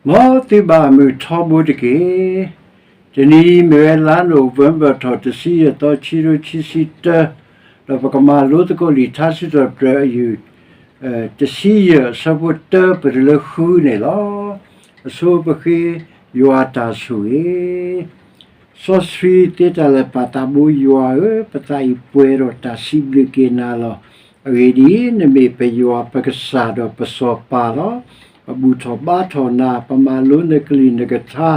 မ်သုဘၣ်မုၢ်ထီဘိတက့ၢ်. တနံၤအံၤမ့ၢ်ဝဲလါနိၣ်ဝ့ဘၢၣ်ထီၣ်တဆံယဲၢ်သီ ခံကထိခံဆံတၢ, ဒီးပကမၤလိသကိးလံာ်ထါစံးထီၣ်ပတြၢၤအယုၢ် တဆံယဲၢ် အဆၢဖိတၢပတုၤလၢဃုန့ၣ်လီၤ. အဆိပဃ့ယွၤအတၢ်ဆိၣ်ဂ့ၤ စီဆှံသ့တၢ်လၢာ်ပာ်သးဘိယွၤဧၢ, ပသးအံၤပှဲၤဒီးတၢ်စံးဘျုးက့ၤနၤလီၤ. အဂ့ၢ်ဒ်အံၤ, နမ့ၢ်ပယွၤပကစၢ်ဒီးပစီၤပၤလီၤ. ပဘူၣ်ထီၣ်ဘါထီၣ်နၤ, ပမၤလိနကလုၢ်နကထါ,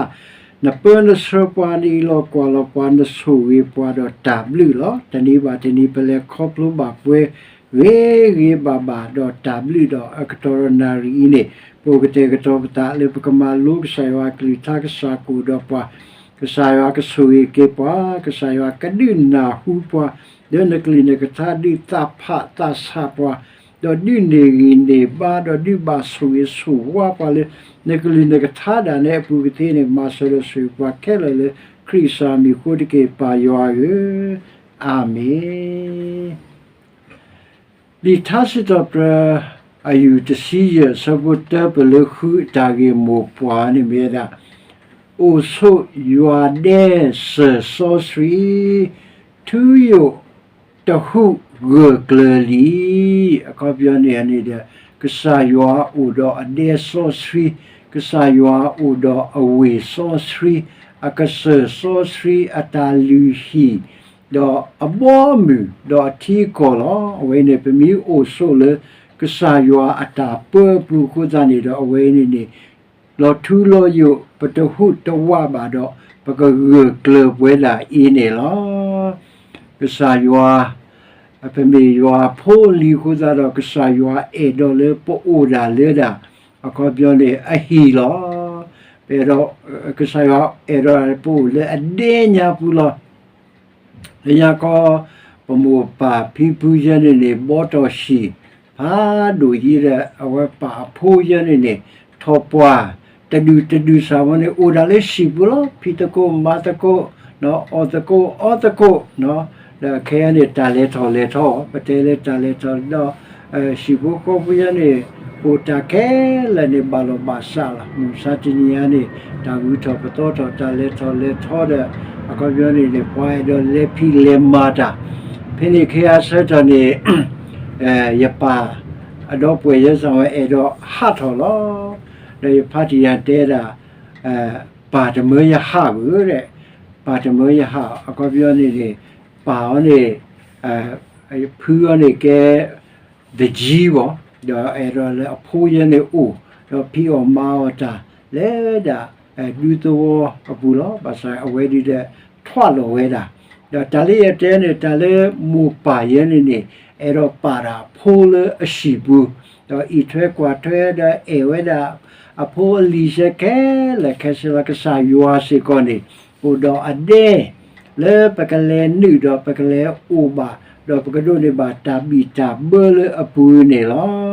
နပၢနဆှၢပှၤ, နအံးလီၤကွၢ်လီၤပှၤ, နဆိၣ်ဂ့ၤပှၤဒီးတၢ်ဘျုးလီၤ. တနံၤဘၣ်တနံၤပလဲၤခီဖျိဘၣ်ပှဲၤ ဂ့ၤဂ့ၤဘၣ်ဘၣ်ဒီးတၢ်ဘျုးဒီးအကတီၢ်ဒီးနၣ်ရံၣ်အံၤန့ၣ်, ပအိၣ်ကတဲာ်ကတီၤပသးလၢပကမၤလိကစၢ်ယွၤအကလုၢ်ကထါ, ကစၢ်ကအိၣ်ဒီးပှၤ, ကစၢ်ယွၤကဆိၣ်ဂ့ၤက့ၤပှၤ, ကစၢ်ယွၤကဒုးနၢ်ဟူပှၤ, ဒီးနကလုၢ်နကထါဒုးသးဖးသးဆးပှၤ, ဒီးဒုးန့ၢ်ဂံၢ်န့ၢ်ဘါ, ဒီးဒုးဘၣ်ဆိၣ်ဂ့ၤဆိၣ်ဝါပှၤလၢ နကလုၢ်နကထါဒၣ်နဲအပူၤကသ့န့ၣ်, မၤစၢၤဒီးဆိၣ်ဂ့ၤပှၤခဲလၢာ်လၢခရံာ်ကစၢ်မံၤအဃိတက့ၢ်, ပၢ်ယွၤဧၢ, အၤမ့ၣ်. လံာ်ထါစံးထီၣ်ပတြၢၤ အယုၢ်တဆံယဲၢ် အဆၢဖိတၢပတုၤလၢဃု အတၢ်ဂ့ၢ်မိၢ်ပှၢ်န့ၣ်မ့ၢ်ဝဲဒၣ်, အိၣ်ဆိးယွၤဒဲစၢၤစီဆှံ, ထူယိာ်တဟူးဂၢၢ်ကျၢၤလံ. အခီပညီန့ၣ်န့ၣ်ဒီး ကစၢ်ယွၤအိၣ်ဒီးအဒဲစီဆှံ, ကစၢ်ယွၤအိၣ်ဒီးအဝ့ၢ်စီဆှံ, အကစၢၢ်စီဆှံ, အတၢ်လုၢ်ဟံၣ်, ဒီးအဘီအမုၢ်, ဒီးအထံအကီၢ်လီၤ. အဝဲန့ၣ် ပမ့ၢ်အိၣ်ဆိးလၢ ကစၢ်ယွၤအတၢ်ပၢအပူၤအဃိသတးန့ၣ်ဒီး အဝဲန့ၣ်န့ၣ် လီၤထူလီၤယိာ် ပတဟူးတဝးဘၣ်ဒီး ပကဂၢၢ်ကျၢၤပဝဲဒၣ်အံၤန့ၣ်လီၤ. ကစၢ်ယွၤ, ပမ့ၢ်ယွၤဖိလံၤအဃိသတးဒီး ကစၢ်ယွၤအဲၣ်ဒိးလၢပအိၣ်ဒၣ်လၢဒၣ်, အခီပညီန့ၣ် အဟံၣ်လီၤ. ပအဲၣ်ဒိး, ကစၢ်ယွၤအဲၣ်ဒိးပအိၣ်လၢအဒဲညါပူၤလီၤ. လၢညါခီ ပမိၢ်ပၢ်ဖံဖုယဲန့ၣ်န့ၣ် ဘီထီၣ်ဟံၣ်ဖးဒိၣ်ယံၤဒီး အဝဲပာ်အဖိယဲန့ၣ်န့ၣ် ထီၣ်ပှၢ်တဒူၣ်တဒူၣ်စ့ၢ်ကီးန့ၣ် အိၣ်ဒၣ်လၢဟံၣ်ပူၤလီၤ. ဖံးသကိးမၤသကိး, အီၣ်သကိးအီသကိး, ဒီးခဲအံၤန့ၣ် တၢ်လဲၤထီၣ်လဲၤထီ, ပတဲလၢတၢ်လဲၤထီၣ်ဒီး ဟံၣ်ဖိဃီဖိယဲန့ၣ် အိၣ်တၢ်ခဲလၢာ်န့ၣ် ဘၣ်လီၤဘၣ်စးလီၤ. မုၢ်မဆါတနံၤအံၤန့ၣ် တၢ်ဂုၤထီၣ်ပသီထီၣ် တၢ်လဲၤထီၣ်လဲၤထီဒီး အခီပညီန့ၣ်န့ၣ် ပှၤအဲၣ်ဒိးလဲၤဖံးလဲၤမၤတၢ်, ဖဲန့ၣ်ခဲအံၤအဆၢကတီၢ်န့ၣ် ယပၢ်အဒီပုၢ်ဝဲၢ်ယဲစ့ၢ်ကီး အဲၣ်ဒိးဟးထီၣ်လီၤ. ဒီးယဖါတံၢ်ယၤတဲဒၣ်, ပၢ်တမၢယဟးဧၢ, ပၢ်တမၢယဟး, အခီပညီန့ၣ်န့ၣ် ပၢ်အီၤန့ၣ် ဖုအီၤန့ၣ်ကဲ တကံဘၣ်, ဒီးအဲၣ်ဒိးလၢအဖိယဲန့ၣ်အိၣ်, ဒီးဖံးအီၣ်မၤအီၣ်တၢ်လၢဒၣ် ဒူသဝီအပူၤလီၤ. ဘၣ်ဆၣ်အဝဲဒုးဒီး ထွးလီၤဝဲဒၣ်, ဒီးတၢ်လၢယတဲန့ၣ် တၢ်လၢမိၢ်ပၢ်ယဲန့ၣ်န့ၣ် အဲၣ်ဒိးပာ်တၢ်ဖိလၢအဟံၣ်ပူၤ, ဒီးအံးထွဲကွၢ်ထွဲဒီးအဲၣ်ဝဲဒၣ် အဖိအလံၤဆဲခဲလၢာ်ခဲဆ့လီၤ. ကစၢ်ယွၤစ့ၢ်ကီးန့ၣ် အိၣ်ဒီးအဒဲ လၢပကလဲၤနုာ်ဒီးပကလဲၤအိၣ်ဘၣ်, ဒီးပကဒိးန့ၢ်ဘၣ်တၢ်ဘံၣ်တၢ်ဘၢလၢအပူၤန့ၣ်လီၤ.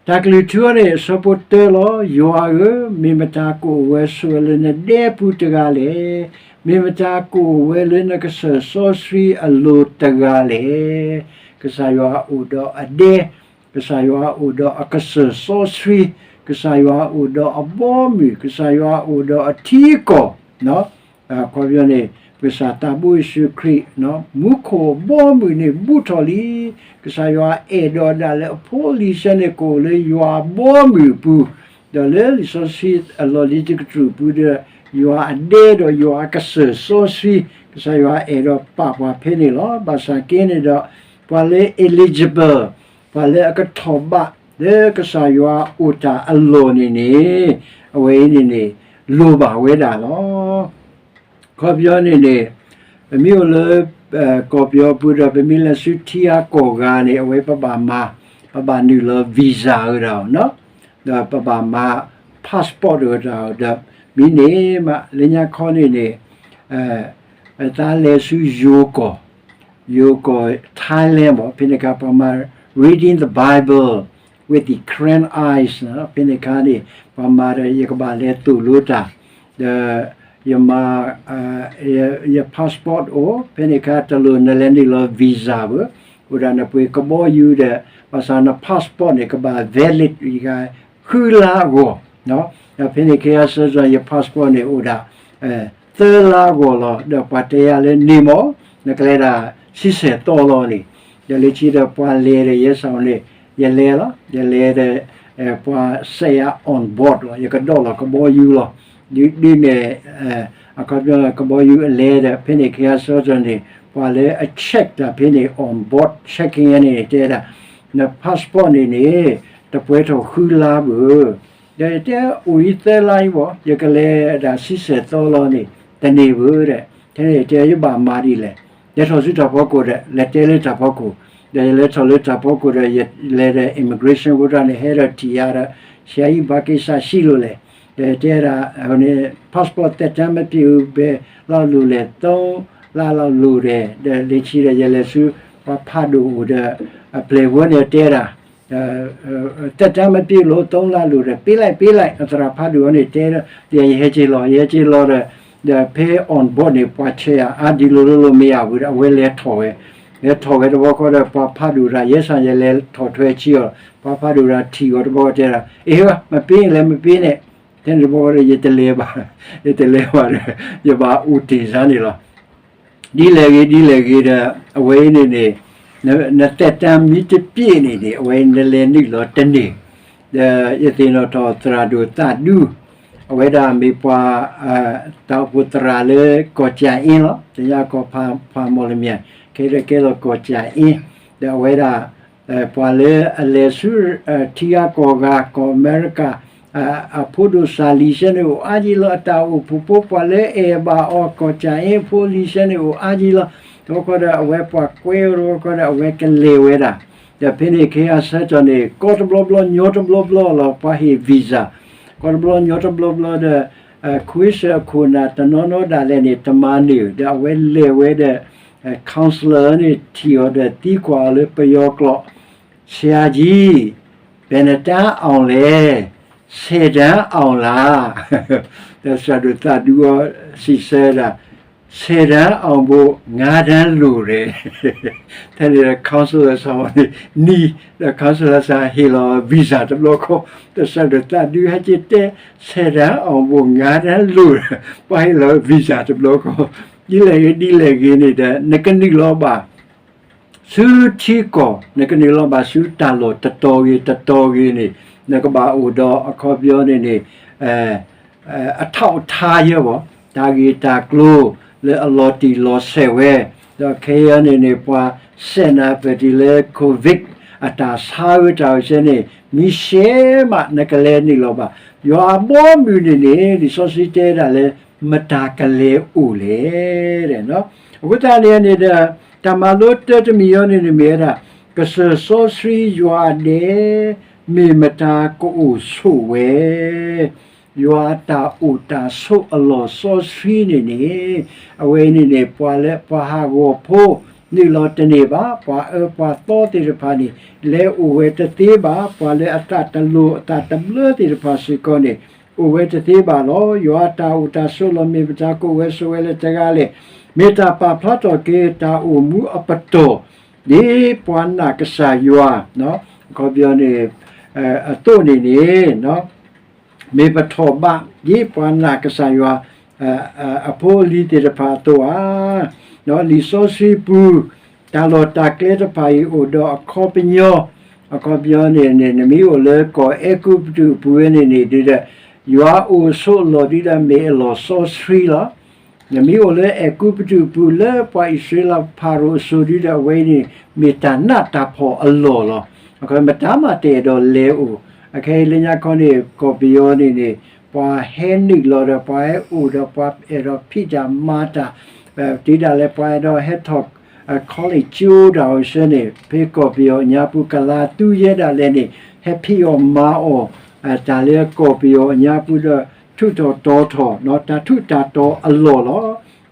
တၢ်ကလုၢ်ထူအီၤန့ၣ် အဆၢဖိတၢလီၤ. ယွၤဧၢ, မ့ၢ်မတၤကအိၣ်ဝဲဆိးဝဲလၢနဒဲပူၤတဂၤလဲၣ်. မ့ၢ်မတၤကအိၣ်ဝဲလၢနကစၢၢ်စီဆှံအလိၤတဂၤလဲၣ်. ကစၢ်ယွၤအိၣ်ဒီးအဒဲ, ကစၢ်ယွၤအိၣ်ဒီးအကစၢၢ်စီဆှံ, ကစၢ်ယွၤအိၣ်ဒီးအဘီအမုၢ်, ကစၢ်ယွၤအိၣ်ဒီးအထံအကီၢ်, အခီပညီန့ၣ် ပကစၢ်သးဘိယ့ၣ်ၡူးခရံာ် မူခိၣ်အဘီအမုၢ်န့ၣ် ဘူးထီၣ်လံ. ကစၢ်ယွၤအဲၣ်ဒိးဒၣ်လၢအဖိအလံၤဆဲန့ၣ် ကအိၣ်လၢယွၤအဘီအမုၢ်အပူၤ, ဒီးလၢလံာ်စီဆှံအလီၢ်လံၤတကတြူၢ်ပူၤဒီး ယွၤအဒဲဒီးယွၤအကစၢၢ်စီဆှံ, ကစၢ်ယွၤအဲၣ်ဒိးပာ်ပှၤဖဲန့ၣ်လီၤ. ဘၣ်ဆၣ်က့န့ၣ်ဒီး ပှၤလၢ eligible ပှၤလၢအကထီၣ်ဘးလၢကစၢ်ယွၤအိၣ်တၢ်အလီၢ်န့ၣ်န့ၣ် အဝဲအံၤန့ၣ်န့ၣ် လိၣ်ဘၣ်ဝဲဒၣ်လီၤ. အခီပညီန့ၣ်န့ၣ် ပမ့ၢ်အိၣ်လၢ ကီၢ်ပယီၤပူၤဒီး ပမ့ၢ်လဲၤဆူထံအါကီၢ်ဂၤန့ၣ် အဝဲပဘၣ်မၤ, ပဘၣ်နုာ်လီၤ visa ဝဲဒၣ်, ဒီးပဘၣ်မၤ passport ဝဲဒၣ်ဒီး မ့ၢ်န့ၣ်မး လၢညါခီန့ၣ်န့ၣ် သးလဲၤဆူယိၤကီၢ်, ယိၤကီၢ် Thailand ဘၣ်, ဖဲန့ၣ်အခါ ပှၤမၤ reading the Bible with the current eyes ဖဲန့ၣ်အခါန့ၣ် ပှၤမၤဒီး ယကဘၣ်လဲၤသိၣ်လိတၢ်, ဒီး ယမၤ ယ passport အိၣ်, ဖဲန့ၣ်အခါ တလိၣ်နလဲၤနုာ်လီၤ visa ဘၣ်, အိၣ်ဒၣ်နပှ့ၤကဘီယူၤဒီး ဘၣ်ဆၣ်န passport န့ၣ် ကဘၣ် valid ဃုလါအဂီၢ် ဒီးဖဲန့ၣ်ခဲအံၤဆၢကတီၢ် ယ passport န့ၣ်အိၣ်ဒၣ် သၢလါအဂီၢ်လီၤ. ဒီးပှၤတဲယၤလၢန့ၣ်မ့ၢ် နကလဲၤဒၣ်ဆံဆဲၣ်သီလီၤန့ၣ်, ဒီးလၢခံဒီးပှၤလဲၤဒီးယဲစ့ၢ်န့ၣ် ယလဲၤလီၤ. ယလဲၤဒီး ပှၤစဲးယၤ on board လီၤ. ယကဒီးလီၤကဘီယူၤလီၤ. ဒ်န့ၣ် အခီပညီ ကဘီယူၤအလဲၤဒီး ဖဲန့ၣ်ခဲအံၤဆၢကတီၢ်န့ၣ် ပှၤလၢအ check တၢ်ဖဲန့ၣ် on board checking န့ၣ် တဲဒၣ် န passport န့ၣ်န့ၣ် တပှဲၤထီၣ်ဃုလါဘၣ်. ဒီးယတဲအိၣ်အံၤသၢလါအံၤဘၣ်, ယကလဲၤဒၣ်ဆံဆဲၣ်သီလီၤန့ၣ် တန့ၢ်ဘၣ်ဒီး ထဲန့ၣ်တဲယဘၣ်မၤဒ်လဲၣ်. လဲၤထီၣ်ဆူတၢ်ဖီခိၣ်ဒီး လဲၤတဲလၢတၢ်ဖီခိၣ်, ဒီးယလဲၤထီၣ်လၢတၢ်ဖီခိၣ်ဒီး ယလဲၤဒီး immigration ဖိတၢ်န့ၣ် ဟဲဒီးထံၣ်ယၤဒီး ဆရာကြီး ဘာကိစ္စရှိလို့လဲ ဒီးတဲဒၣ်န့ၣ် passportသက်တမ်းမပြည့်ဘူး, ဘယ်လောက်လိုလဲ, သုံးလလောက်လိုတယ်, ဒီးလၢခံဒီး ယလဲၤဆူ ပှၤဖးဒိၣ်အိၣ်ဒီး အပျဲၢ်ဖိန့ၣ်တဲဒၣ် သက်တမ်းမပြည့်လို့ သုံးလလိုတယ်, ပေးလိုက် ပေးလိုက် အသရၣ်ဖးဒိၣ်အီၤန့ၣ်တဲဒီး ယဟဲက့ၤလီၤ, ယဟဲက့ၤလီၤဒီး ဒီးဖဲ on board န့ၣ် ပှၤဆဲးယၤ အါဒ်လိၤလိၤလိၤမ့ၢ်ယၤဝံၤဒီး အဝဲလဲၤထီၣ်ဝဲ, လဲၤထီၣ်ဝဲတဘျီဃီဒီး ပှၤဖးဒိၣ်တၢ် ယဲစ့ၢ် ယလဲၤထီၣ်ထွဲဆံအီၤ, ပှၤဖးဒိၣ်တၢ်ထံၣ်အီၤတဘျီဃီတဲဒၣ် အ့ မပေးရင်လည်း မပေးနဲ့, ထဲန့ၣ်တဘျီဃီဒီး ယတလဲၤဘၣ်, ယတလဲၤဘၣ်ဒီး ယဘၣ်အိၣ်တ့ၢ်စ့ၢ်န့ၣ်လီၤ. ဒ်လဲၣ်ဂ့ၤ ဒ်လဲၣ်ဂ့ၤဒီး အဝဲအံၤန့ၣ်န့ၣ် နသက်တမ်းမ့ၢ်တပြည့်န့ၣ်န့ၣ် အဝဲနလဲၤနုာ်လီၤတန့ၢ်, ဒီးယသ့ၣ်နီၣ်ထီၣ်သရၣ်ဒိၣ်သးဒူ, အဝဲဒၣ်မ့ၢ်ပှၤ တၢ်အိၣ်ဖှိၣ်သရၣ်လၢကီၢ်ကၠၣ်အ့လီၤ, တညါကီၢ်ဖးမီၢ်လမၠဲၣ်, ခဲဒီးကဲလီၤကီၢ်ကၠၣ်အ့, ဒီးအဝဲဒၣ် ပှၤလၢအလဲၤဆူ ထံဂၤကီၢ်ဂၤ ကီၢ်အမဲရကၤ အဖိဒိၣ်စၢ်လံၤဆၢန့ၣ်အိၣ်အါက့လီၤ, အတၢ်အိၣ်ဖှိၣ်ဖိ ပှၤလၢအဲၣ်ဘၣ်အီၤ ကီၢ်ကၠၣ်အ့ဖိလံၤဆၢန့ၣ်အိၣ်အါက့လီၤ. တဘျီဃီဒီး အဝဲပှၤကွဲအီၤတဘျီဃီဒီး အဝဲကလဲၤဝဲဒၣ်, ဒီးဖဲန့ၣ်ခဲအံၤဆၢကတီၢ်န့ၣ် ကီတဘျီဘျီ ညီတဘျီဘျီလီၤ, ပှၤဟ့ၣ် visa, ကီတဘျီညီတဘျီဘျီဒီး ခွ့စၢၤအခိၣ်နၢ်တနီၤနီၤဒၣ်လဲာ်န့ၣ် တမၤန့ၢ်, ဒီးအဝဲလဲၤဝဲဒီး counselor န့ၣ် ထံၣ်အီၤဒီးသံကွၢ်အီၤလၢပယီၤကျိာ်, ဆရာကြီး ဘယ်နှစ်တန်းအောင်လဲ, ဆယ်တန်းအောင်လား, ဒီးသရၣ်ဒိၣ်သးဒူအီၤစံးဆၢဒၣ် ဆယ်တန်းအောင်ဖို့ ငါးတန်းလိုတယ်, ထဲန့ၣ်ဒီး counselor စ့ၢ်န့ၣ် နံၤဒီး counselor စ့ၢ်ဟ့ၣ်လီၤ visa တဘျီဃီ, ဒီးသရၣ်ဒိၣ်သးဒူဟဲက့ၤတဲ ဆယ်တန်းအောင်ဖို့ ငါးတန်းလိုတယ်, ပှၤဟ့ၣ်လီၤ visa တဘျီဃီ, ဒ်လဲၣ်ဂ့ၤ ဒ်လဲၣ်ဂ့ၤန့ၣ်ဒီး နကနုာ်လီၤဘၣ် ဆူထံကီၢ် နကနုာ်လီၤဘၣ်ဆူတၢ်လီၢ်တတီၤဂ့ၤတတီၤဂ့ၤန့ၣ် နကဘၣ်အိၣ်ဒီးအခီပညီန့ၣ်န့ၣ် အထောက်အထား ယဲဘၣ် တၢ်ဂ့ၢ်တၢ်ကျိၤလၢအလီၤတံၢ်လီၤဆဲးဝဲ, ဒီးခဲအံၤန့ၣ်န့ၣ် ပှၤစဲးနၤပၢၢ်တုၤလၢ COVID အတၢ်ဆါဝဲတၢ်ဝဲစ့ၢ်န့ၣ် မ့ၢ်ရှဲမး နကလဲၤနုာ်လီၤဘၣ်. ယွၤအဘီအမုၢ်န့ၣ်န့ၣ် လံာ်စီဆှံတဲဒၣ်လၢ မတၤကလဲၤအိၣ်လဲၣ် အဃိသတးန့ၣ်န့ၣ်ဒီး တၢ်မၤလိတၢတမံၤအံၤန့ၣ်န့ၣ်မ့ၢ်ဝဲဒၣ် ကစၢၢ်စီဆှံယွၤဒဲး မ့ၢ်မတၤကအိၣ်ဆိးဝဲ, ယွၤအတၢ်အိၣ်တၢ်ဆိးအလီၢ်စီဆှံန့ၣ်န့ၣ် အဝဲအံၤန့ၣ်န့ၣ် ပှၤလၢပှၤဟးဂီၤဖိ နုာ်လီၤတန့ၢ်ဘၣ်, ပှၤအၢပှၤသီသ့ၣ်တဖၣ်န့ၣ် လဲၤအိၣ်ဝဲတသ့ဘၣ်, ပှၤလၢအတၢ်တလိၤအတၢ်တဘျၢသ့ၣ်တဖၣ်စ့ၢ်ကီးန့ၣ် အိၣ်ဝဲတသ့ဘၣ်လီၤ. ယွၤအတၢ်အိၣ်တၢ်ဆိးအလီၢ် မ့ၢ်မတၤကအိၣ်ဝဲဆိးဝဲလၢတဂၤလဲၣ်. မ့ၢ်တၢ်ပာ်ဖျါထီၣ်က့ၤတၢ်အိၣ်မူအပတီၢ် ဒ်ပှၤနာ်ကစၢ်ယွၤ အခီပညီန့ၣ် အသိးန့ၣ်န့ၣ် မ့ၢ်ပထီၣ်ဘး ဒ်ပှၤနာ်ကစၢ်ယွၤ အဖိအလံၤသ့ၣ်တဖၣ်အသိးဧါ. လံာ်စီဆှံပူၤ တၢ်လီၢ်တၢ်ကျဲတဖၣ်အံၤအိၣ်ဒီးအခီပညီ, အခီပညီန့ၣ်န့ၣ် နမ့ၢ်အိၣ်လၢကီၢ်အဲၤကူပတူးအပူၤဝဲန့ၣ်န့ၣ် ဒ်ဒီး ယွၤအိၣ်ဆိးအလီၢ်ဒ်ဒီးမ့ၢ်အလီၢ်စီဆှံလီၤ. နမ့ၢ်အိၣ်လၢအဲၤကူပတူးအပူၤ လၢပှၤအံၣ်စရ့လးဖၤရိၤအစိၤဒ်ဒီး အဝဲအံၤန့ၣ် မ့ၢ်တၢ်နးတၢ်ဖှီၣ်အလီၢ်လီၤ. အခီမတၤမးတအဲၣ်ဒိးလဲၤအိၣ်, အခဲအံၤလၢညါခီန့ၣ် ကီၢ်ပယီၤန့ၣ်န့ၣ် ပှၤဟဲနုာ်လီၤဒီး ပှၤဟဲအိၣ်ဒီး ပှၤအဲၣ်ဒိးဖံးတၢ်မၤတၢ် တုၤဒၣ်လဲာ်ပှၤအဲၣ်ဒိးဟဲထီၣ် college ကၠိတၢ်အိၣ်စ့ၢ်န့ၣ် ဖဲကီၢ်ပယီၤအညါပူၤ ကလၤသူယဲဒၣ်လဲာ်န့ၣ် ဟဲဖံးအီၣ်မၤအီၣ် တၢ်လၢကီၢ်ပယီၤအညါပူၤဒီး ထူးထီၣ်တီၤထီၣ် တၢ်ထူးတၢ်တီၤအလီၢ်လီ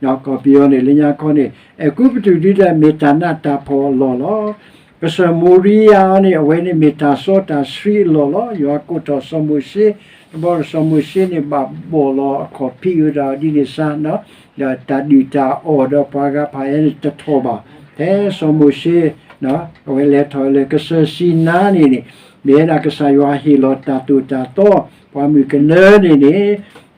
ၤ. ကီၢ်ပယီၤန့ၣ် လၢညါခီန့ၣ် အဲၤကူပတူးဒ်ဒီးမ့ၢ်တၢ်နးတၢ်ဖှီၣ်အလီၢ်လီၤ. ကစၢၢ်မိၤရံယၤန့ၣ် အဝဲန့ၣ်မ့ၢ်တၢ်စီတၢ်ဆှံအလီၢ်လီၤ. ယွၤကိးထီၣ်စီၤမိၤၡ့, တဘျီစီၤမိၤၡ့န့ၣ် ဘၣ်ဘီၣ်လီၤအခီၣ်ဖံးဝဲဒၣ်ဒ်န့ၣ်စ့ၢ်, ဒီးတၢ်ဒုၣ်တၢ်အီၣ်ဒီးပှၤဂၤဖးယဲန့ၣ်တထီၣ်ဘၣ်. ဖဲစီၤမိၤၡ့ အဝဲလဲၤထီၣ်လၢကစၢၢ်စံၤနါန့ၣ်န့ၣ် မ့ၢ်ဝဲဒၣ်ကစၢ်ယွၤဟ့ၣ်လီၤတၢ်သိၣ်တၢ်သီ ပှၤမုၣ်ကနၢန့ၣ်န့ၣ်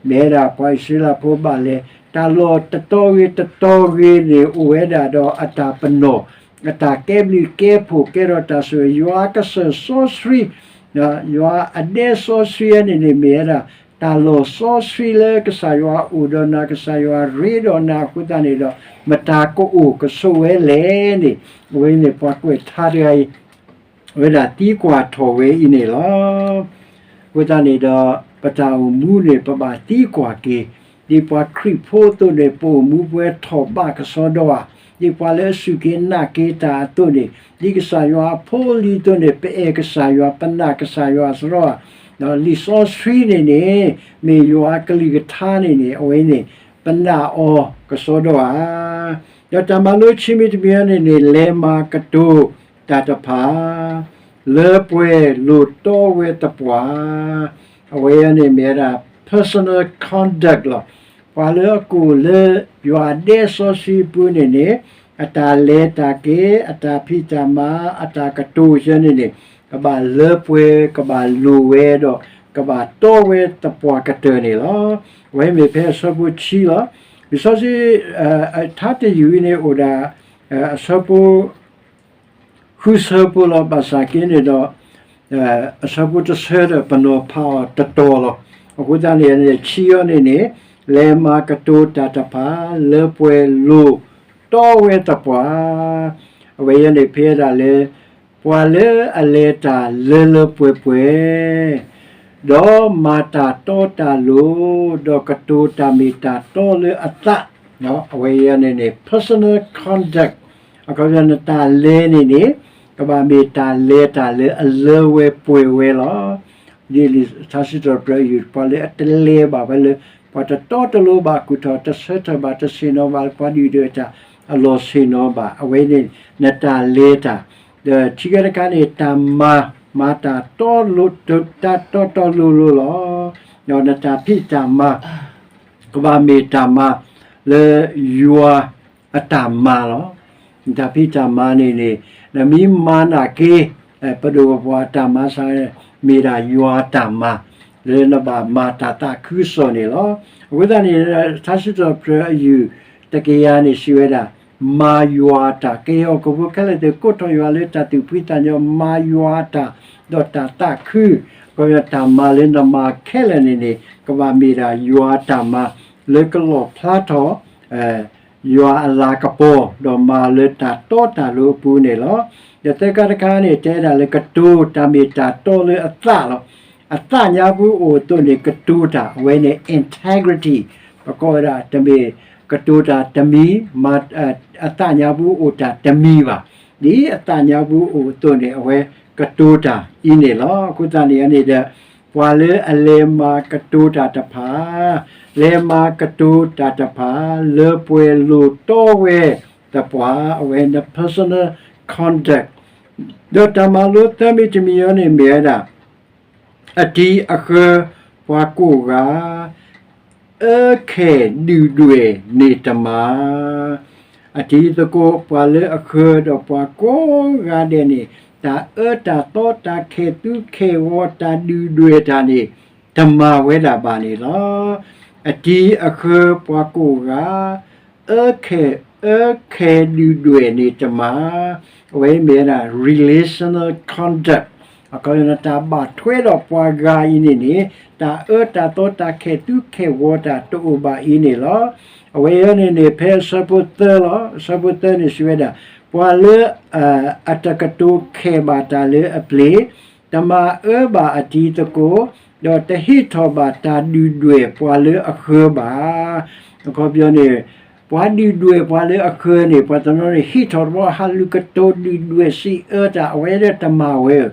မ့ၢ်ဝဲဒၣ်ပှၤအံၣ်စရ့လးဖိဘၣ်လဲၤ တၢ်လီၢ်တတီၤဂ့ၤတတီၤဂ့ၤန့ၣ် အိၣ်ဝဲဒၣ်ဒီးအတၢ်ပနီၣ်, အတၢ်ကဲဘျုးကဲဖှိၣ် ကဲထီၣ်တၢ်ဆိၣ်ဂ့ၤ ယွၤကစၢၢ်စီဆှံ ယွၤအဒဲစီဆှံန့ၣ်န့ၣ် မ့ၢ်ဝဲဒၣ် တၢ်လီၢ်စီဆှံလၢကစၢ်ယွၤအိၣ်ဒီးနၤ ကစၢ်ယွၤရ့ဒီးနၤအဃိသတးန့ၣ်ဒီး မတၤကအိၣ်ကဆိးဝဲလဲၣ်န့ၣ် အဝဲန့ၣ်ပှၤကွဲးထါတဂၤအံၤ အဝဲဒၣ်သံကွၢ်ထီၣ်ဝဲအံၤန့ၣ်လီၤ. အဃိသတးန့ၣ်ဒီး ပတၢ်အိၣ်မူန့ၣ် ပဘၣ်သံကွၢ်က့ၤ, ဒ်ပှၤခရံာ်ဖိအသိးန့ၣ် ပအိၣ်မူပဝဲထီၣ်ဘးကစီဒီဧါ, ဒ်ပှၤလၢအစူၢ်က့ၤနာ်က့ၤတၢ်အသိးန့ၣ် ဒ်ကစၢ်ယွၤအဖိအလံၤအသိးန့ၣ် ပအဲၣ်ကစၢ်ယွၤ ပနာ်ကစၢ်ယွၤစရီဧါ, ဒီးလံာ်စီဆှံန့ၣ်န့ၣ် မ့ၢ်ယွၤအကလုၢ်ကထါန့ၣ်န့ၣ် အဝဲန့ၣ် ပနာ်အီၤကစီဒီဧါ. ဒီးတၢ်မၤလိခံမံၤတမံၤအံၤန့ၣ်န့ၣ် လဲၤမၤကတိၤတၢ်တဖၣ် လၢပှဲၤလိာ်တီဝဲသပှၢ်, အဝဲအံၤန့ၣ်မ့ၢ်ဝဲဒၣ် personal conduct လီၤ. ပှၤလၢအကအိၣ်လၢယွၤအဒဲစီဆှံအပူၤန့ၣ်န့ၣ် အတၢ်လဲၤတၢ်က့ၤ အတၢ်ဖံးတၢ်မၤ အတၢ်ကတိၤယဲန့ၣ်န့ၣ် ကဘၣ်လၢပှဲၤ ကဘၣ်လိာ်ဝဲဒီး ကဘၣ်တီဝဲသပှၢ်ကတၢၢ်န့ၣ်လီၤ. အဝဲမ့ၢ်ဖဲအဆၢဖိခံလီၤ. လံာ်စီဆှံ ထါတယုၢ်အံၤန့ၣ်အိၣ်ဒၣ် အဆၢဖိ ဃုဆၢဖိလီၤ. ဘၣ်ဆၣ်က့န့ၣ်ဒီး အဆၢဖိတဆၢဒီးပနီၤဖးအီၤတတီၤလီၤ. အဃိသတးန့ၣ် ခံအံၤန့ၣ်န့ၣ် လဲၤမၤကတိၤတၢ်တဖၣ် လၢပှဲၤလိာ်တီဝဲသပှၢ်, အဝဲအံၤန့ၣ်ဖဲဒၣ်လၢ ပှၤလၢအလဲၤတၢ်လၢလၢပှဲၤပှဲၤ ဒီးမၤတၢ်တီတၢ်လိၤ, ဒီးကတိၤတၢ်မ့ၢ်တၢ်တီလၢအသး, အဝဲအံၤန့ၣ်န့ၣ် personal conduct အခီပညီနတၢ်လဲၤန့ၣ်န့ၣ် ကဘၣ်မ့ၢ်တၢ်လဲၤတၢ်လၢအလၢဝဲပှဲၤဝဲလီၤ. ဒ်လံာ်ထါစံးထီၣ်ပတြၢၤအယုၢ် ပှၤလၢအတလဲၤဘၣ်ဝဲလၢ ပှၤတတီတလိၤဘၣ် ကူၣ်ထီၣ်တဆၢထၢၣ်ဘၣ် တဆ့ၣ်နီၤဘၣ် ပှၤဒုၣ်ဒွဲၣ်တၢ်အလီၢ်ဆ့ၣ်နီၤဘၣ် အဝဲန့ၣ် နတၢ်လဲၤတၢ် ဒီးခံခါတခါန့ၣ် တၢ်မၤ မၤတၢ်တီ တၢ်တီတီလိၤလိၤလီၤ. ဒီးနတၢ်ဖံးတၢ်မၤ ကဘၣ်မ့ၢ်တၢ်မၤလၢယွၤအတၢ်မၤလီၤ. နတၢ်ဖံးတၢ်မၤန့ၣ်န့ၣ် နမ့ၢ်မၤနာ်က့ ပဒိၣ်ပပှၢ်တၢ်မၤစ့ၢ် မ့ၢ်ဒၣ်ယွၤအတၢ်မၤ လၢနဘၣ်မၤတၢ်သးခုကစီၣ်န့ၣ်လီၤ. အဃိသတးန့ၣ် ထါစံးထီၣ်ပတြၢၤအယုၢ်တကယၤန့ၣ် စံးဝဲဒၣ် မၤယွၤအတၢ် ကယဲၢ်ဟီၣ်ခိၣ်ဖိခဲလၢာ်သ့ၣ် ကိးထီၣ်ယွၤလၢတၢ်သူၣ်ဖှံသးညီ မၤယွၤအတၢ် ဒီးတၢ်သးခု အခီပညီတၢ်မၤလၢနမၤခဲလၢာ်န့ၣ်န့ၣ် ကဘၣ်မ့ၢ်ဒၣ်ယွၤအတၢ်မၤ လၢကလီၣ်ဖျါထီၣ် ယွၤအလၤကပီၤ ဒီးမၤလၢတၢ်တီတၢ်လိၤအပူၤန့ၣ်လီၤ. ဒီးသၢခါတခါန့ၣ် တဲဒၣ်လၢကတိၤတၢ်မ့ၢ်တၢ်တီလၢအသးလီၤ. အသးညါပူၤအိၣ်အသိးန့ၣ် ကတိၤတၢ် အဝဲန့ၣ် integrity ပကိးဝဲဒၣ်တမ့ၢ် ကတိၤတၢ်တမံၤ အသးညါပူၤအိၣ်တၢ်တမံၤဘၣ်. ဒ်အသးညါပူၤအိၣ်အသိးန့ၣ် အဝဲကတိၤတၢ်အံၤန့ၣ်လီၤ. အဃိသတးန့ၣ်န့ၣ်ဒီး ပှၤလၢအလဲၤမၤကတိၤတၢ်တဖၣ် လဲၤမၤကတိၤတၢ်တဖၣ် လၢပှဲၤလိာ်တီဝဲသပှၢ် အဝဲန့ၣ် personal conduct ဒီးတၢ်မၤလိသၢမံၤတမံၤအံၤန့ၣ်မ့ၢ်ဝဲဒၣ် အတံၤအဃၢၤပှၤကိးဂၤ အၢခဲၣ်ဒုၣ်ဒွဲၣ်န့ၣ်တမၤ, အတံၤသကိး ပှၤလၢအဃၢၤဒီးပှၤကိးဂၤဒဲးန့ၣ် တၢ်အၢတၢ်သီ တၢ်ခဲၣ်သူခဲၣ်ဂီၤ တၢ်ဒုၣ်ဒွဲၣ်တၢ်န့ၣ် တမၤဝဲဒၣ်ဘၣ်န့ၣ်လီၤ. အတံၤအဃၢၤပှၤကိးဂၤ အၢခဲၣ် အၢခဲၣ်ဒုၣ်ဒွဲၣ်န့ၣ်တမၤ, အဝဲမ့ၢ်ဝဲဒၣ် relational conduct အခီပညီနတၢ်ဘၣ်ထွဲဒီးပှၤဂၤအံၤန့ၣ်န့ၣ် တၢ်အၢတၢ်သီတၢ်ခဲၣ်သူခဲၣ်ဂီၤတၢ်တအိၣ်ဘၣ်အံၤန့ၣ်လီၤ. အဝဲအံၤန့ၣ်န့ၣ် ဖဲအဆၢဖိသၢလီၤ. အဆၢဖိသၢန့ၣ်စံးဝဲဒၣ် ပှၤလၢ အတကတိၤခဲၣ်ဘၣ်တၢ်လၢအပျ့ၤ တမၤအၢဘၣ်အတံၤသကိး ဒီးတဟ့ၣ်ထီၣ်ဘၣ်တၢ်ဒုၣ်ဒွဲၣ်ပှၤလၢအဃၢၤဘၣ်. အခီပညီန့ၣ် ပှၤဒုၣ်ဒွဲၣ်ပှၤလၢအဃၢၤန့ၣ် ပှၤတနီၤန့ၣ် ဟ့ၣ်ထီၣ်တဘျီ ဟးလူၤကတိၤဒုၣ်ဒွဲၣ်စံးအၢတၢ် အဝဲဒၣ်တမၤဝဲဧၢ.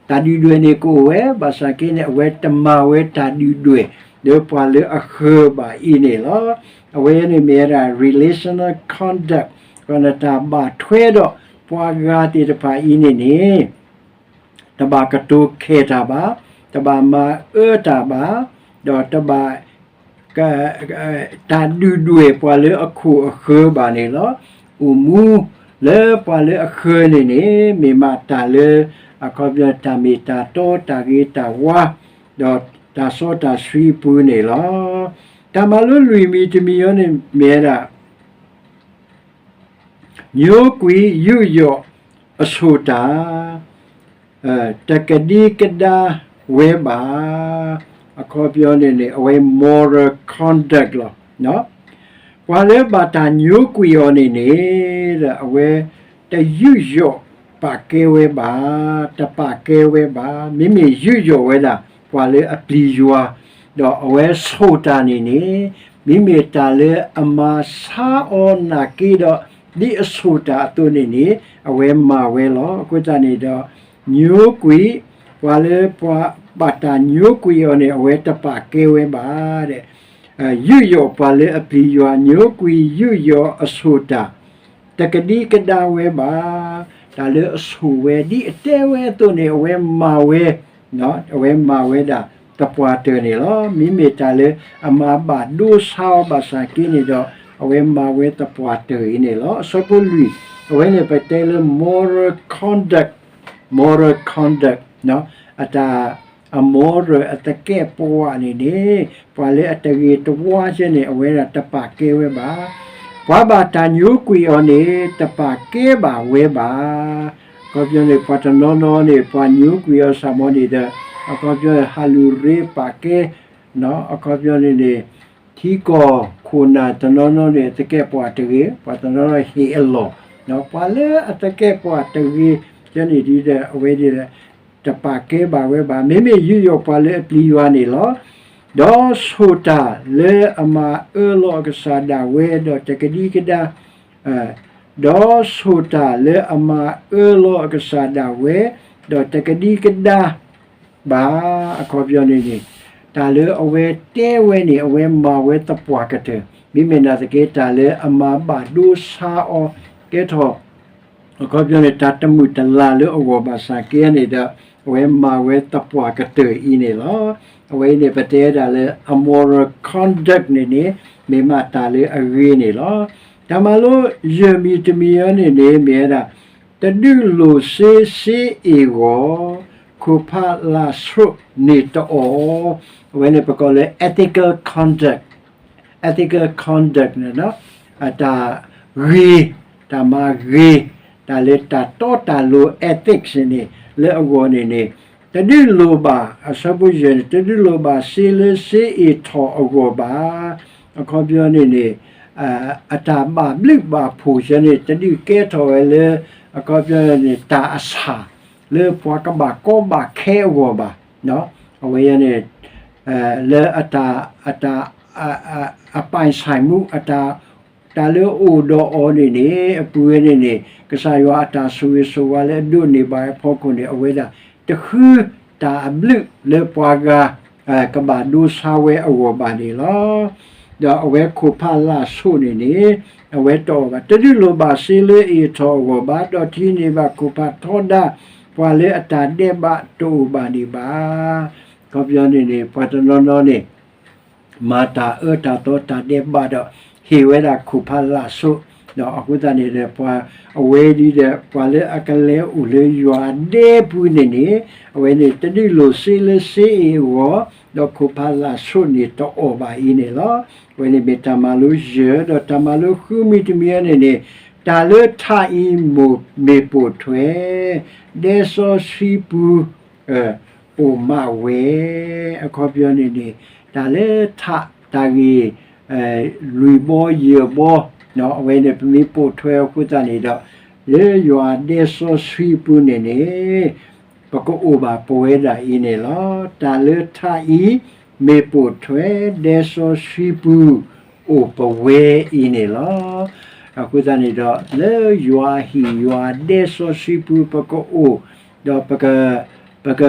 တၢ်ဒုၣ်ဒွဲၣ်န့ၣ်ကအိၣ်ဝဲ ဘၣ်ဆၣ်က့န့ၣ် အဝဲတမၤဝဲတၢ်ဒုၣ်ဒွဲၣ် လၢပှၤလၢအဃၢၤဘၣ်အံၤန့ၣ်လီၤ. အဝဲန့ၣ်မ့ၢ်ဝဲဒၣ် relational conduct နတၢ်ဘၣ်ထွဲဒီးပှၤဂၤသ့ၣ်တဖၣ်အံၤန့ၣ်န့ၣ် တဘၣ်ကတိၤခဲၣ်တၢ်ဘၣ်, တဘၣ်မၤအၢတၢ်ဘၣ်, ဒီးတဘၣ် တၢ်ဒုၣ်ဒွဲၣ်ပှၤလၢအခိၣ်အဃၢၤဘၣ်န့ၣ်လီၤ. အိၣ်မူလၢပှၤလၢအဃၢၤန့ၣ်န့ၣ် မ့ၢ်မးတၢ်လၢ အခီပညီတၢ်မ့ၢ်တၢ်တီတၢ်ဂ့ၤတၢ်ဝါ, ဒီး တၢ်စီတၢ်ဆှံအပူၤန့ၣ်လီၤ. တၢ်မၤလိလွံၢ်မံၤတမံၤအံၤန့ၣ်မ့ၢ်ဝဲဒၣ် ညိကွံာ်ယူးယီၣ်အဆိၣ်တၢ် တကဒံကဒါဝဲဘၣ်. အခီပညီန့ၣ်န့ၣ် အဝဲ moral conduct လီၤ. ပှၤလၢဘၣ်တၢ်ညိကွံာ်အီၤန့ၣ်န့ၣ် အဝဲတယူးယီၣ်ပာ်ကဲဝဲဘၣ်, တပာ်ကဲဝဲဘၣ်. မ့မ့ၢ်ယူးယီၣ်ဝဲဒၣ် ပှၤလၢအပျံၤယွၤ, ဒီးအဝဲဆိၣ်တၢ်န့ၣ်န့ၣ် မ့မ့ၢ်တၢ်လၢအမၤဆါအီၤနာ်က့ဒီး ဒ်အဆိၣ်တၢ်အသိးန့ၣ်န့ၣ် အဝဲမၤဝဲလီၤ. အဃိသတးန့ၣ်ဒီး ညိကွံာ်, ပှၤလၢပှၤဘၣ်တၢ်ညိကွံာ်အီၤန့ၣ် အဝဲတပာ်ကဲဝဲဘၣ်. ယူးယီၣ်ပှၤလၢအပျံၤယွၤ, ညိကွံာ်ယူးယီၣ်အဆိၣ်တၢ် တကဒံကဒါဝဲဘၣ်. တၢ်လၢအဆိၣ်ဝဲ ဒ်အတဲဝဲအသိးန့ၣ် အဝဲမၤဝဲ, အဝဲမၤဝဲဒၣ်သပှၢ်တၢၢ်န့ၣ်လီၤ. မ့မ့ၢ်တၢ်လၢအမၤဘၣ်ဒိဆါအီၤဘၣ်ဆၣ်က့န့ၣ်ဒီး အဝဲမၤဝဲသပှၢ်တၢၢ်အံၤန့ၣ်လီၤ. အဆၢဖိလွံၢ်, အဝဲန့ၣ်ပတဲလၢ moral conduct, moral conduct အတၢ် အ moral အသကဲာ်ပဝးန့ၣ်န့ၣ် ပှၤလၢအတဂ့ၤတဝါစဲန့ၣ် အဝဲဒၣ်တပာ်ကဲဝဲဘၣ်. ပှၤဘၣ်တၢ်ညိကွံာ်အီၤန့ၣ် တပာ်ကဲဘၣ်ဝဲဘၣ်. အခီပညီန့ၣ် ပှၤတနီၤနီၤန့ၣ် ပှၤညိကွံာ်အီၤစ့ၢ်ကီးန့ၣ်ဒီး အခီပညီ ဟးလူၤရ့ပာ်ကဲ, အခီပညီန့ၣ်န့ၣ် ထံကီၢ်ခိၣ်နၢ်တနီၤနီၤန့ၣ် အသကဲာ်ပဝးတဂ့ၤ, ပှၤတနီၤနီၤဟ့ၣ်အလီၢ်, ပှၤလၢအသကဲာ်ပဝးတဂ့ၤ ကဲန့ၣ်ဒ်ဒီး အဝဲဒ်လဲၣ် တပာ်ကဲဘၣ်ဝဲဘၣ်. မ့မ့ၢ်ယူးယီၣ်ပှၤလၢအပျံၤယွၤန့ၣ်လီၤ. ဒီးဆိၣ်တၢ်လၢအမၤအၢလီၤအကစၢ်ဒၣ်ဝဲဒီးတကဒံကဒါ ဒီးဆိၣ်တၢ်လၢအမၤအၢလီၤအကစၢ်ဒၣ်ဝဲ ဒီးတကဒံကဒါဘၣ်. အခီပညီန့ၣ်န့ၣ် တၢ်လၢအဝဲတဲဝဲန့ၣ် အဝဲမၤဝဲသပှၢ်ကတၢၢ်, မ့မ့ၢ်နာ်သက့ တၢ်လၢအမၤဘၣ်ဒိဆါအီၤ ကဲထီၣ် အခီပညီန့ၣ် တၢ်တမုာ်တလၤလၢအဂီၢ်ဘၣ်ဆၣ်က့န့ၣ်ဒီး အဝဲမၤဝဲသပှၢ်ကတၢၢ်အံၤန့ၣ်လီၤ. အဝဲအံၤန့ၣ် ပတဲဒၣ်လၢ အ moral conduct န့ၣ်န့ၣ် မ့ၢ်မးတၢ်လၢအဂ့ၤန့ၣ်လီၤ. တၢ်မၤလိယဲၢ်မံၤတမံၤအံၤန့ၣ်န့ၣ် မ့ၢ်ဝဲဒၣ် တဒုးလိၢ်စ့စ့အ့ၣ်ဂီၢ် ခိၣ်ဖးလၢ်ဆိးန့ၢ်တအီၣ်. အဝဲန့ၣ်ပကိးလၢ ethical conduct, ethical conduct န့ၣ် အတၢ်ဂ့ၤ, တၢ်မၤဂ့ၤ, တၢ်လၢတၢ်တီတၢ်လိၤ ethics န့ၣ်န့ၣ် လၢအဂီၢ်န့ၣ်န့ၣ် တဒုးလိၢ်ဘၣ်, အဆၢဖိယဲၢ်န့ၣ် တဒုးလိၢ်ဘၣ်စ့လၢစ့အ့ၣ်ထီၣ်အဂီၢ်ဘၣ်. အခီပညီန့ၣ်န့ၣ် အတၢ်ဘၣ်ဘျုးဘၣ်ဖှိၣ်စ့ၢ်န့ၣ် တဒုးကဲထီၣ်ဝဲလၢ အခီပညီန့ၣ် တၢ်အဆၣ် လၢပှၤကဘၣ်ကီဘၣ်ခဲအဂီၢ်ဘၣ်. အဝဲန့ၣ် လၢအတၢ် အတၢ် အ အပိုင်ဆိုင်မှု အတၢ် တၢ်လၢအအိၣ်ဒီးအီၤန့ၣ်န့ၣ် အပူၤဝဲန့ၣ်န့ၣ် ကစၢ်ယွၤအတၢ်ဆိၣ်ဂ့ၤဆိၣ်ဝါလၢအဒိးန့ၢ်ဘၣ်အဖီခိၣ်န့ၣ် အဝဲဒၣ်တဃုတၢ်အဘျုးလၢပှၤဂၤ ကဘၣ်ဒိဆါဝဲအဂီၢ်ဘၣ်န့ၣ်လီၤ. ဒီးအဝဲခိၣ်ဖးလၢ်ဆိးန့ၣ်န့ၣ် အဝဲတအီၣ်ဘၣ်, တဒုးလိၢ်ဘၣ်စ့လၢအ့ၣ်ထီၣ်အဂီၢ်ဘၣ်, ဒီးထံၣ်န့ၢ်ဘၣ်ခိၣ်ဖးထီဒါ ပှၤလၢအတၢ်ဒဲးဘးတအိၣ်ဘၣ်န့ၣ်ဘၣ်. အခီပညီန့ၣ်န့ၣ် ပှၤတနီၤနီၤန့ၣ် မၤတၢ်အၢတၢ်သီတၢ်ဒဲးဘးဒီး ဟ့ၣ်ဝဲဒၣ်ခိၣ်ဖးလၢ်ဆိး, ဒီးအဃိသတးန့ၣ်ဒီး ပှၤအဝဲဒ်ဒီး ပှၤလၢအကလဲၤအိၣ်လၢယွၤအဒဲပူၤန့ၣ်န့ၣ် အဝဲန့ၣ်တဒုးလိၢ်စ့လၢစ့အ့ၣ်အဂီၢ်, ဒီးခိၣ်ဖးလၢ်ဆိးန့ၣ်တအီၣ်ဘၣ်အံၤန့ၣ်လီၤ. အဝဲန့ၣ်မ့ၢ်တၢ်မၤလိယဲၢ်, ဒီးတၢ်မၤလိဃုမံၤတမံၤအံၤန့ၣ်န့ၣ် တၢ်လၢထးအံၤမ့ၢ်ပိာ်ထွဲ ဒဲစီဆှံပူၤ အိၣ်မးဝဲ, အခီပညီန့ၣ်န့ၣ် တၢ်လၢထးတၢ်ဂ့ၢ် လွံၢ်ဘီယဲၢ်ဘီ အဝဲန့ၣ် ပမ့ၢ်ပိာ်ထွဲအဃိသတးန့ၣ်ဒီး လၢယွၤဒဲစီဆှံပူၤန့ၣ်န့ၣ် ပကအိၣ်ဘၣ်ပဝဲဒၣ်အံၤန့ၣ်လီၤ. တၢ်လၢထးအံၤ မ့ၢ်ပိာ်ထွဲ ဒဲစီဆှံပူၤ အိၣ်ပဝဲအံၤန့ၣ်လီၤ. အဃိသတးန့ၣ်ဒီး လၢယွၤဟံၣ်ယွၤဒဲစီဆှံပူၤ ပကအိၣ်, ဒီးပက ပက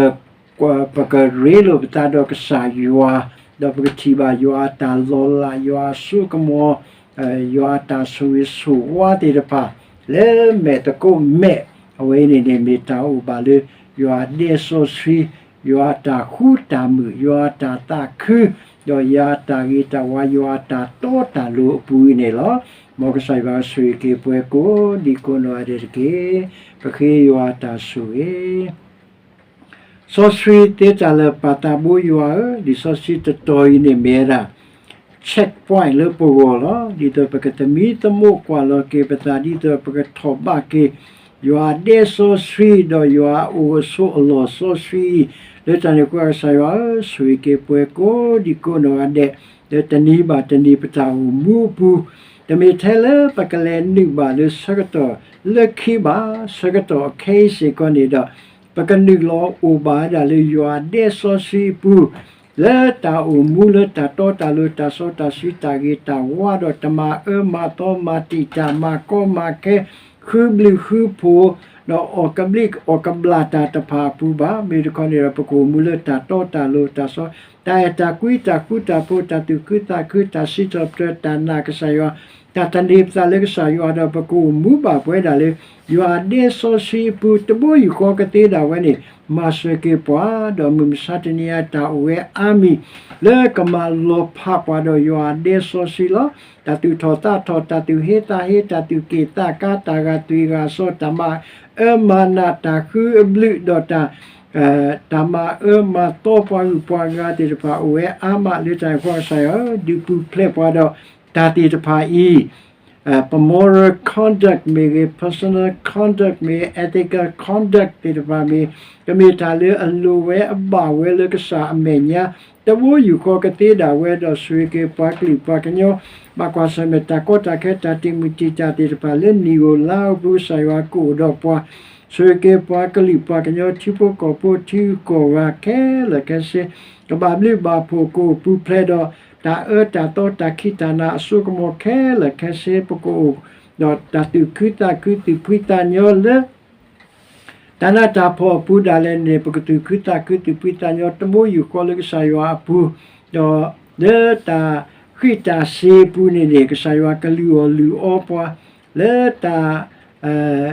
ပကရ့လိာ်ပသးဒီးကစၢ်ယွၤ, ဒီးပကထံၣ်ဘၣ်ယွၤအတၢ်လီၤလး, ယွၤအစိကမီၤ, ယွၤအတၢ်ဆိၣ်ဂ့ၤဆိၣ်ဝါသ့ၣ်တဖၣ် လၢမဲာ်သကိးမဲာ်, အဝဲအံၤန့ၣ်န့ၣ် မ့ၢ်တၢ်အိၣ်ဘၣ်လၢ ယွၤအဒဲစီဆှံ, ယွၤအတၢ်ဃူတၢ်မုာ်, ယွၤအတၢ်သးခု, ဒီးယွၤအတၢ်ဂ့ၤတၢ်ဝါ, ယွၤအတၢ်တီတၢ်လိၤအပူၤအံၤန့ၣ်လီၤ. မ်ကစၢ်ယွၤဆိၣ်ဂ့ၤက့ၤပှၤကိးဒံကိးနီၢ်ဂၤဒဲးတက့ၢ်. ပဃ့ယွၤအတၢ်ဆိၣ်ဂ့ၤ စီဆှံသ့တၢ်လၢာ်ပာ်သးဘိယွၤဧၢ, လံာ်စီဆှံတတီၤအံၤန့ၣ်မ့ၢ်ဝဲဒၣ် check point လၢပဂီၢ်လီၤ. ဒ်သိးပကသမံသမိးကွၢ်လီၤက့ၤပသး ဒ်သိးပကထီၣ်ဘၣ်က့ၤ ယွၤအဒဲစီဆှံ ဒီးယွၤအအိၣ်အဆိးအလီၢ်စီဆှံအံၤ, လၢတၢ်န့ၣ်အဃိ ကစၢ်ယွၤဧၢ, ဆိၣ်ဂ့ၤက့ၤပှၤကိးဒံကိးနီၢ်ဂၤဒဲး လၢတနံၤဘၣ်တနံၤပတၢ်အိၣ်မူအပူၤ, တမ့ၢ်ထဲလၢပကလဲၤနုာ်ဘၣ်လၢဆၢကတီၢ်လၢခံဘၣ်, ဆၢကတီၢ်အခဲအံၤစ့ၢ်ကီးန့ၣ်ဒီး ပကနုာ်လီၤအိၣ်ဘၣ်ဝဲဒၣ်လၢယွၤအဒဲစီဆှံအပူၤ လၢတၢ်အိၣ်မူလၢတၢ်တီတၢ်လိၤ တၢ်စီတၢ်ဆှံ တၢ်ဂ့ၤတၢ်ဝါ ဒီးတမၤအၢမၤသီ မၤတံာ်တာ် မၤကီမၤခဲ ဃုဘျုးဃုဖှိၣ် ဒီးအီၣ်ကဘျံးအီၣ်ကဘျၣ်တၢ်တဖၣ်အပူၤဘၣ်. မ့ၢ်တခီန့ၣ်ဒီး ပကအိၣ်မူလၢတၢ်တီတၢ်လိၤ တၢ်စီ တၢ်အဲၣ်တၢ်ကွံ တၢ်ဃူတၢ်ဖိး တၢ်သူၣ်ခုသးခု တၢ်စံးထီၣ်ပတြၢၤ တၢ်နာ်ကစၢ်ယွၤ တၢ်သန့ၤပသးလၢကစၢ်ယွၤ ဒီးပကအိၣ်မူဘၣ်ပဝဲဒၣ်လၢ ယွၤအဒဲစီဆှံအပူၤ တဘိယူၢ်ဃီကသ့ဒၣ်ဝဲန့ၣ် မၤစၢၤက့ၤပှၤ ဒီးမုၢ်မဆါတနံၤအံၤ တၢ်အိၣ်ဝဲအါမံၤ လၢကမၤလီၤဖးပှၤဒီးယွၤအဒဲစီဆှံလီၤ. တၢ်သူၣ်ထီၣ်သးထီၣ် တၢ်သူၣ်ဟ့သးဟ့ တၢ်သူၣ်က့ၣ်သးကါ တၢ်ဂာ်သွံၣ်ဂာ်စီၤ တၢ်မၤအၢမၤနး တၢ်ဃုအဘျုး ဒီးတၢ် တၢ်မၤအၢမၤသီပှၤဂုၤပှၤဂၤသ့ၣ်တဖၣ် အိၣ်ဝဲအါမးလၢတၢ်န့ၣ်အဃိ ကစၢ်ယွၤဧၢ, ဒုးပူၤဖျဲးပှၤဒီးတၢ်သ့ၣ်တဖၣ်အံၤ ပ moral conduct မ့ၢ်ဂ့ၤ, personal conduct မ့ၢ်ဂ့ၤ, ethical conduct သ့ၣ်တဖၣ်မ့ၢ်ဂ့ၤ, ကမ့ၢ်တၢ်လၢအလိၤဝဲအဘၣ်ဝဲလၢကစၢ်အမဲာ်ညါ တဘိယူၢ်ဃီကသ့ဒၣ်ဝဲ ဒီးဆိၣ်ဂ့ၤက့ၤပှၤကလုာ်ပှၤကညီ ဘၣ်ကွၢ်ဆၢၣ်မဲာ်တၢ်ကီတၢ်ခဲ တၢ်တံာ်မုၢ်တံာ်တာ်သ့ၣ်တဖၣ် လၢနံၣ်ဧိၤလါဧိၤပူၤ ကစၢ်ယွၤကအိၣ်ဒီးပှၤ ဆိၣ်ဂ့ၤက့ၤပှၤကလုာ်ပှၤကညီ ထံဖိကီၢ်ဖိထံဂုၤကီၢ်ဂၤခဲလၢာ်ခဲဆ့ ကဘၣ်ဘျုးဘၣ်ဖှိၣ် ကအိၣ်ပူၤဖျဲးဒီး တၢ်အၢတၢ်သီ တၢ်ခံးတၢ်နၤ အစိကမီၤခဲလၢာ်ခဲဆ့ ပကအိၣ်ဒီးတၢ်သူၣ်ခုသးခု သူၣ်ဖှံသးညီလၢ တၢ်နးတၢ်ဖှီၣ်အပူၤဒၣ်လဲာ်န့ၣ် ပကသူၣ်ခုသးခု သူၣ်ဖှံသးညီ တဘိယူၢ်ဃီလၢကစၢ်ယွၤအပူၤ, ဒီးလၢတၢ်ဃံးတၢ်စ့ၤအပူၤန့ၣ်န့ၣ် ကစၢ်ယွၤကလုၢ်အီၣ်လုၢ်အီပှၤ, လၢတၢ်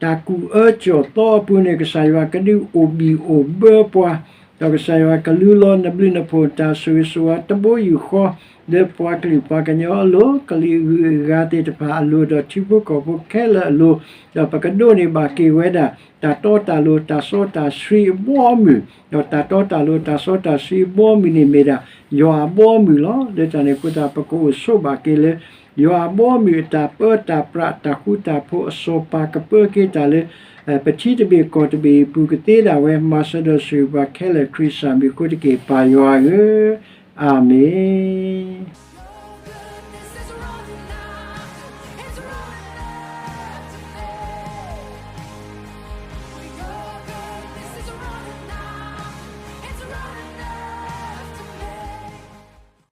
တၢ်ကူၣ်အၢကၠီၣ်သီအပူၤန့ၣ် ကစၢ်ယွၤကဒုးအိၣ်ဘံၣ်အိၣ်ဘၢပှၤ, ဒီးကစၢ်ယွၤကလူလီၤနဘျုးနဖှိၣ် တၢ်ဆိၣ်ဂ့ၤဆိၣ်ဝါတဘိယူၢ်ဃီ လၢပှၤကလုာ်ပှၤကညီအလိၤ, ကလုာ်အဂုၤအဂၤသ့ၣ်တဖၣ်အလိၤ, ဒီးထံဖိကီၢ်ဖိခဲလၢာ်အလိၤ, ဒီးပကဒိးန့ၢ်ဘၣ်က့ၤဝဲဒၣ် တၢ်တီတၢ်လိၤ တၢ်စီတၢ်ဆှံအဘီအမုၢ်, ဒီးတၢ်တီတၢ်လိၤ တၢ်စီတၢ်ဆှံအဘီအမုၢ်န့ၣ်မ့ၢ်ဒၣ် ယွၤအဘီအမုၢ်လီၤ. လၢတၢ်န့ၣ်အဃိသတး ပကအိၣ်ဆိးဘၣ်က့ၤလၢ ယွၤအဘီအမုၢ်အတၢ်ပၢတၢ်ပြး တၢ်ဃူတၢ်ဖိးအစီၤပၤ ကပၢက့ၤတၢ်လၢ ပထံတဘ့ၣ်ကီၢ်တဘ့ၣ်အပူၤကသ့ဒၣ်ဝဲ မၤစၢၤဒီးဆိၣ်ဂ့ၤပှၤခဲလၢာ် ခရံာ်စၢ်မံၤအဃိတက့ၢ် ပၢ်ယွၤဧၢ, အၤမ့ၣ်.